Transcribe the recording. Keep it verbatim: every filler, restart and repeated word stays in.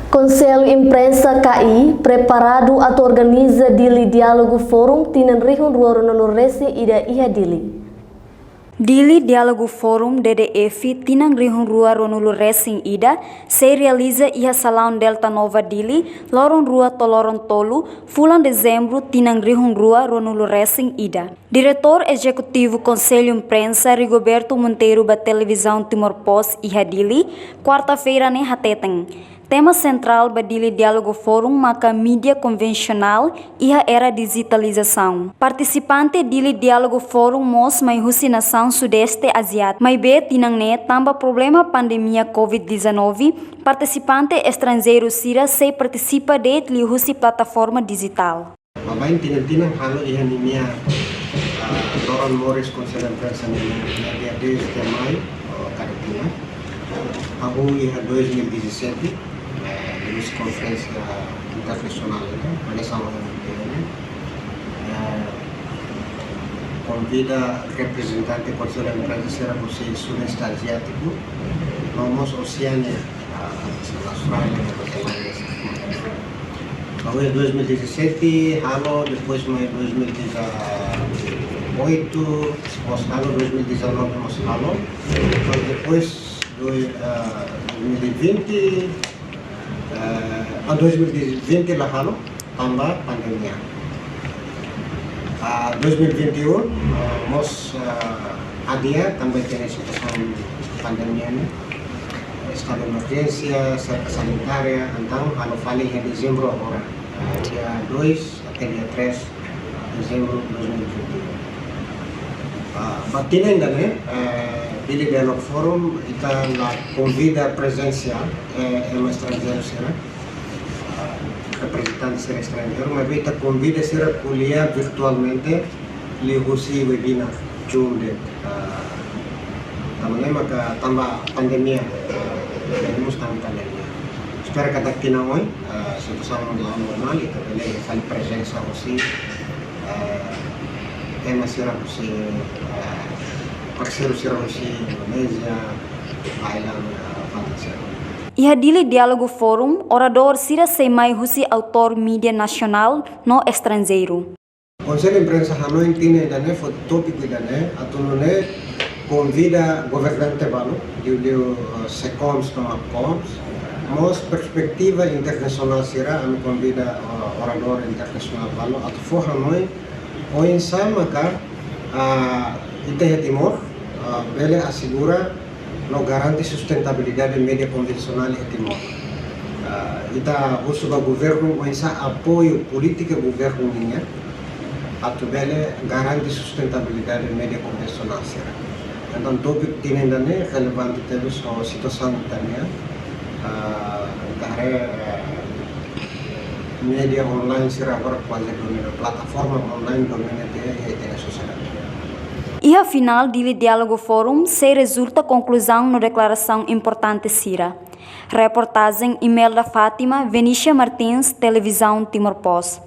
Konsellu Imprensa K I preparadu atu organiza Dili Diálogu Forum tinan rihun rua ruanulu resin ida iha Dili. Dili Diálogu Forum, D D F, tinan rihun rua ruanulu resin ida sei realiza iha Salaun Delta Nova Dili, loron rua to'o loron tolu, fulan Dezembru, tinan rihun rua ruanulu resin ida. Diretór Ezekutivu Konsellu Imprensa, Rigoberto Monteiro, ba Televizaun Timor Post iha Dili, kuarta-feira ne'e hateten, tema sentrál ba Dili Diálogu Forum maka mídia konvensionál iha era dijitalizasaun. Partisipante Dili Diálogu Forum mós mai husi nasaun Sudeste Aziátiku. Maibé tinan ne'e, tanba problema pandemia covid dezanove, partisipante estranjeiru sira sei partisipa de'it liuhusi plataforma dijitál. Baibain tinan-tinan halo iha ninia, ah, loron moris Konsellu Imprensa nian, ninia dia dez de maio, oh, kada tinan. Hahú iha dois mil e dezassete, eh, durante konferénsia internasionál, ne'e, pada sama dengan ini, eh, konvida reprezentante Konsellu Imprensa sira husi Sudeste Aziátiku, no mós Oseánia, ah, Austrália, Nova Zelándia. Hahú iha dois mil e dezassete, halo, depois mai dois mil e dezoito, mós halo, dois mil e dezanove mós halo. Mas depois do, ah, dois mil e vinte, ah, ah, dois mil e vinte la halo, tanba pandemia. Ah, dois mil e vinte e um, ah, mós, ah, adia, tanba iha situasaun pandemia ne'e, estadu de emerjénsia, serka sanitária, entaun halo fali iha Dezembru agora, ah, dia dois até dia três Dezembru dois mil e vinte e um. Ah, ba tinan ida-ne'e, eh, Dili Dialogue Forum, ita la konvida prezensiál, eh, ema estranjeiru sira, ah, reprezentante sira estranjeiru, maibé ita konvida sira ko'alia virtualmente, liuhusi webinar, Zoom de'it, ah, tanba ne'e maka tanba pandemia, ah, pandemia, tanba pandemia. Espera katak tinan oin, ah, situasaun la'o normál, ita bele fali prezensa husi, ah, ema sira husi, ah, parseiru sira husi Indonézia, Thailand, ah, Fransa. Iha Dili Diálogu Forum, oradór sira sei mai husi autór mídia nasionál no estranjeiru. Konsellu Imprensa hanoin tinan ida-ne'e foti tópiku ida-ne'e, atu nune'e konvida governante balu, liuliu, eh, SECOMS no MAPCOMS, mós perspetiva internasionál sira, ami konvida, eh, oradór internasionál balu, atu fó hanoin oinsá maka, ah, ita iha Timor, ah, bele asegura no garante sustentabilidade mídia konvensionál iha Timor. Ah, ita husu ba governu oinsá apoiu polítika governu nian atu bele garante sustentabilidade mídia konvensionál sira. Entaun, tópiku tinan ida-ne'e relevante tebes ho situasaun ita-nian, ah, ita haree, ah, mídia online sira agora kuaze domina, plataforma online domina tiha iha ita-nia sosiedade. Iha finál, Dili Diálogu Forum sei rezulta konkluzaun no deklarasaun importante sira. Reportajen Imelda Fátima, Venícia Martins, Televizaun Timor Post.